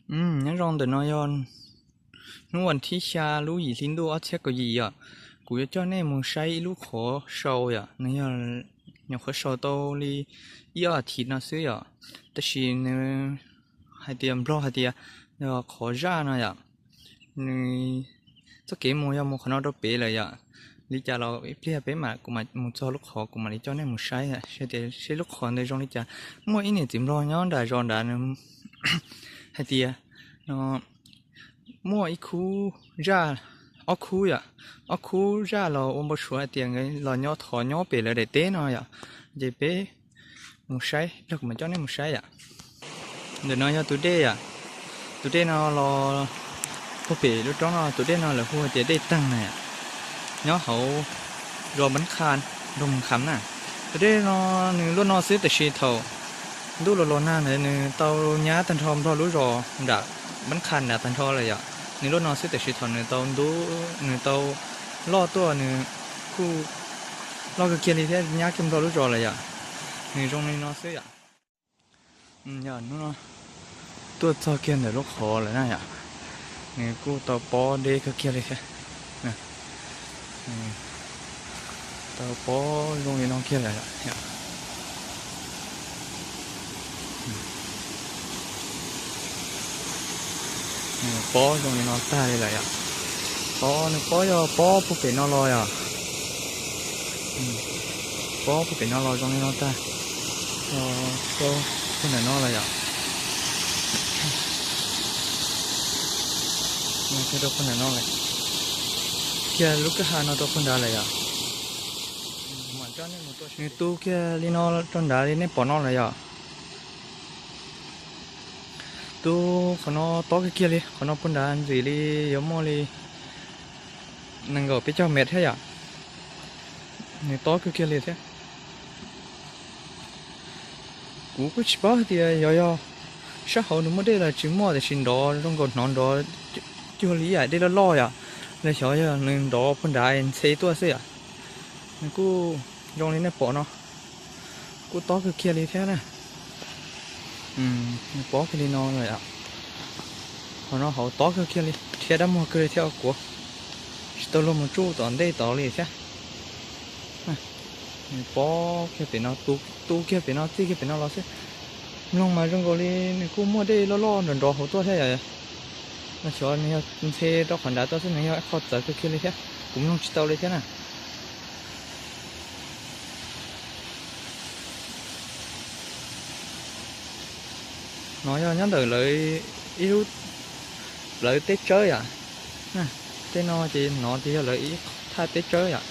Nyob zoo, ntawm no yog hnub vas thib xya lub yim hli ntuj ob txhiab kaum yim yom. Kuv yuav coj nej mus saib ib lub qhov sau yom, nws yog nyuam qhuav sau tau li ib ob as thiv no xwb yom. Tab sis nws hais tias, Nplog hais tias yog qhov zaj no yom. Nws txoj kev mus yog mus qhov no rau pem lawm yom. Li cas los ib pliag peb mam, kuv mam mus txog lub qhov kuv mam li coj nej mus saib, saib tias seb lub qhov ntawd zoo li cas. Muaj ib niam txiv Nplog nyob nram zos nrad, nws hais tias no muaj ib khub zaj, ob khub yom, ob khub zaj los ua npau suav hais tias nkawd los nyob, thov nyob pem lawv daim teb no yom. Ces peb mus saib, ib pliag kuv mam coj nej mus saib yom. Ntawm no yog tus dej yom. Tus dej no los puag pem lub roob no, tus dej no lawv hu tias dej Teeg na yom. Nyob hauv zos Npab Qha, nroog Mus Kham na. Tus dej no nws luaj no xwb, tab sis thaum ntuj los los nag ntawd nws tau nyab tag nrho Nplog lub zos nram Npab Qha nrad tag nrho lawm yom. Nws luaj no xwb, tab sis thaum nws tau ntub, nws tau loj tuaj, nws kuj loj kawg kiag li thiab, nyab kiag Nplog lub zos lawm yom. Nws zoo li no xwb yom. Yog hnub no tuaj txog kiag ntawm lub qhov lawm na yom. Nws kuj tau pob deb kawg kiag li thiab. Tau pob zoo li no kiag lawm yom. Nws pob zoo li no tag li lawm yom. Pob, nws pob yog pob puag pem no los yom. Pob puag pem no los zoo li no tag. Rau puag nram no lawm yom. Kiag rau puag nram no lawm. Kiag lub kwj ha no rau puag nrad lawm yom. Nws tu kiag li no rau nrad li nej pom no lawm yom. Tu qhov no tob kawg kiag li, qhov no puag nrad ntxim li yuav muaj li nees nkaum peb caug mev thiab yom. Nws tob kawg kiag li thiab. Kuv kuj tsis paub hais tias yog, yog sab hauv nws muaj dej los tsis muaj, tiam sis nrov zoo nkaus hnov nrov cuag li ib yam dej loj loj yom. Los xyov yog nws nrov puag nrad ntxhe tuaj xwb yom. Nws kuj zoo li nej pom no, kuj tob kawg kiag li thiab na. Nws pob kiag li no lawm yom. Qhov no hauv tob kawg kiag li, rhiab dab muag kawg li thiab, kuv tsis tau luag mus tsuj tom ntej tod li thiab. Nws pob kiag pem no, tu kiag pem no, txij kiag pem no los xwb. Mloog mas zoo nkaus li nws kuj muaj dej loj loj nrov nrov hauv tuaj thiab yom. Los xyov nws yog ntxhe rau qhov nrad tuaj xwb, nws yog ib qho txawv kawg kiag li thiab, kuv mloog tsis tau li thiab na. No yog nyob ntawm lawv ib lub, lawv teb tsawb yom. Tej no ces no ces yog lawv ib thaj teb tsawb yom.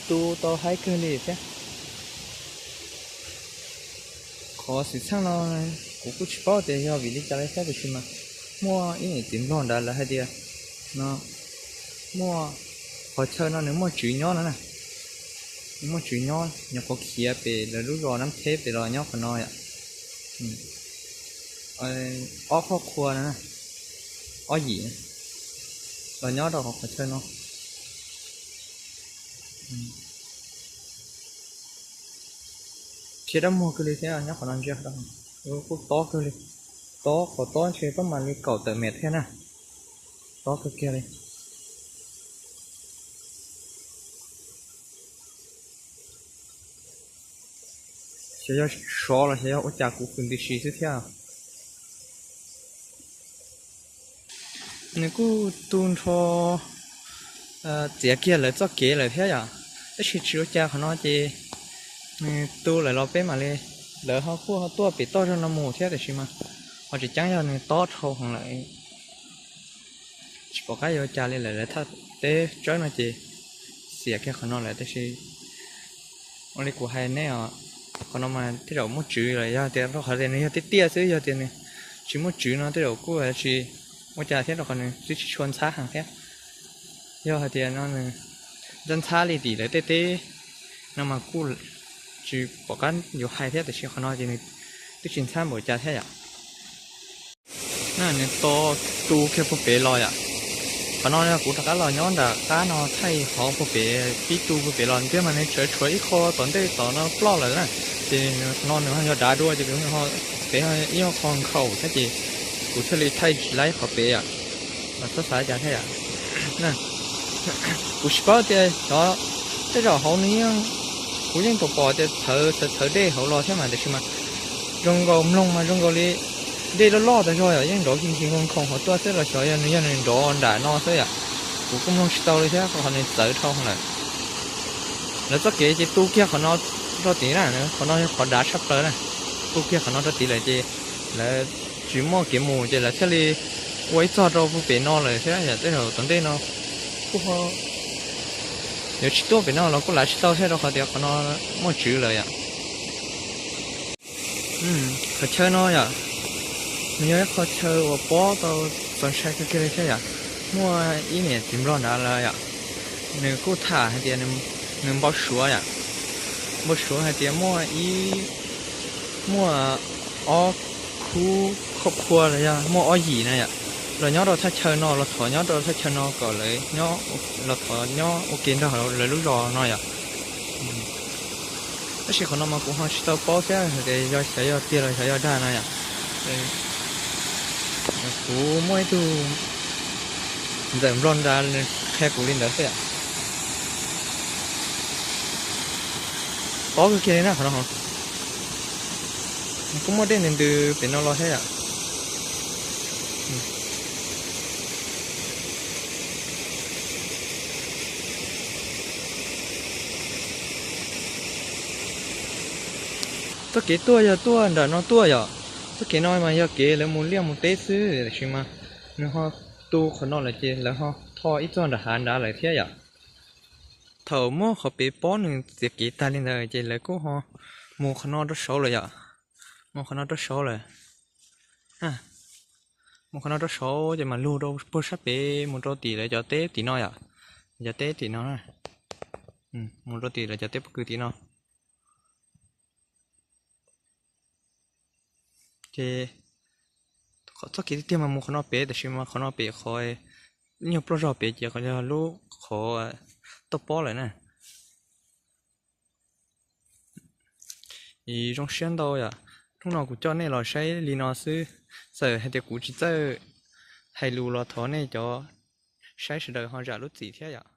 Tu tau haib kawg li thiab. Qhov xwm txheej no kuv kuj tsis paub tias yog vim li cas li thiab, tiam sis mas muaj ib niam txiv Nplog nrad lawv hais tias no muaj qhov chaw no nws muaj tswv nyob no na. Nws muaj tswv nyob, nyuam qhuav khiav pem lawv lub zos Nab Theb pem los nyob qhov no yom. Ob qhov qhua no, ob yim los nyob rau qhov qhov chaw no. Rhiab dab muag kawg li thiab, nyob qhov no ntsia, kuj tob kawg li. Tob, qhov tob ntshe pab mam li kaum tawm mev thiab na. Tob kawg kiag li. Xyov yog sov los xyov yog ua cas, kuv hwm tib si xwb thiab. Nws kuj tu nrho txiav kiag lawv txoj kev lawm thiab yom. Tab sis tsis ua cas, qhov no ces nws tu lawm los peb mam li, lawv ho kuj ho tuaj pem toj zog no mus thiab, tiam sis mas qhov tseem ceeb yog nws tob dhau heev lawm. Tsis pom qab yuav ua cas li lawm, lawv thaj teb tsawb no ces xiam kiag qhov no lawm, tab sis ua li kuv hais nej os, qhov no mas tej zaum muaj tswv lawm, yog tias rau qhov tias nws yog tiaj tiaj xwb, yog tias nws tsis muaj tswv no tej zaum kuj tsis ua cas thiab, rau qhov nws twb tsis tshua ntxhab heev thiab. Yog hais tias no nws ntxhab ntxhab li tim lawv tej teb no mas kuj tsis pom qab yuav hais thiab, tiam sis qhov no ces nws twb tsis ntxhab npaum cas thiab yom. Nws to tu kiag puag pem los yom. Qhov no yog kuv rov qab los nyob nram qab no thaij hov puag pem, pib tu puag pem los thiab mas nws tseem tshuav ib qho tom ntej tom no ploj lawm na. Ces no nws ho yog dav dua ces pem ib qho nkhaus thiab ces kuv thiaj li thaij tsis laib qhov pem yom. Los txhob xav cas thiab yom. Kuv tsis paub tias xyov, tej zaum hauv nws yeej, kuv yeej pom pom tias txhawv txhawv txhawv dej hauv los thiab mas tiam sis mas zoo nkaus mloog mas zoo nkaus li dej loj loj tas zog yom, yeej nrov nkig nkig nkhoos nkhoos hauv tuaj xwb los xyov yog nws yog nws nrov nram no xwb yom. Kuv kuj mloog tsis tau li thiab qhov nws txawv dhau lawm. Lawv txoj kev ces tu kiag qhov no rau tid na, qhov no yog qhov dav tshaj plaws na. Tu kiag qhov no rau tid lawm ces lawv tsis muaj kev mus ces lawv thiaj li ua ib txog rau pem no lawm thiab yom. Tej zaum tom ntej no kuj ho yuav tsis tuaj pem no los kuj lav tsis tau thiab rau qhov tias qhov no muaj tswv lawm yom. Qhov chaw no yom, nws yog ib qho chaw uas pob tau txaus ntshai kawg kiag li thiab yom. Muaj ib niam txiv nplog nrad lawm yom, nws kuj tham hais tias nws npau suav yom, npau suav hais tias muaj ib, muaj ob khub khoj khua los yog muaj ob yim na yom, los nyob rau thaj chaw no, los thov nyob rau thaj chaw no kom lawv, los thov nyob ua ke nrog lawv lub zos no yom. Tab sis qhov no mas kuv ho tsis tau paub thiab tias yog xyov yog tiag los xyov yog dag no yom. Kuv muaj ib tug ntxawm nplog nrad qhia kuv li ntawd xwb yom. Pob kawg kiag li na qhov no. Kuj muaj dej ntws ntws pem no los thiab yom. Txoj kev tuaj yog tuaj nram no tuaj yom. Txoj kev no mas yog kev lawv mus liaj mus teb xwb tiam sis mas nws ho tu qhov no lawm ces lawv ho tho ib txoj nram hav nrad lawm thiab yom. Thaum muab qhov pem pob nws txiav kev tag li ntawd ces lawv kuj ho mus qhov no rau saud lawm yom. Mus qhov no rau saud lawm. Mus qhov no rau saud ces mam lug rau puag sab pem mus rau tim lawv cov teb tim no yom. Cov teb tim no, mus rau tim lawv cov teb pob kws tim no. Ces txoj kev tiag tiag mas mus qhov no pem tiam sis mas qhov no pem qhov nyuag ploj zog pem ces qhov yog lub qhov toj pob lawm na. Zoo siab ntau yom, hnub no kuv coj nej los saib li no xwb. Txawm hais tias kuv tsis txawj hais lus los thov nej cov saib sawv daws ho zam lub txim thiab yom.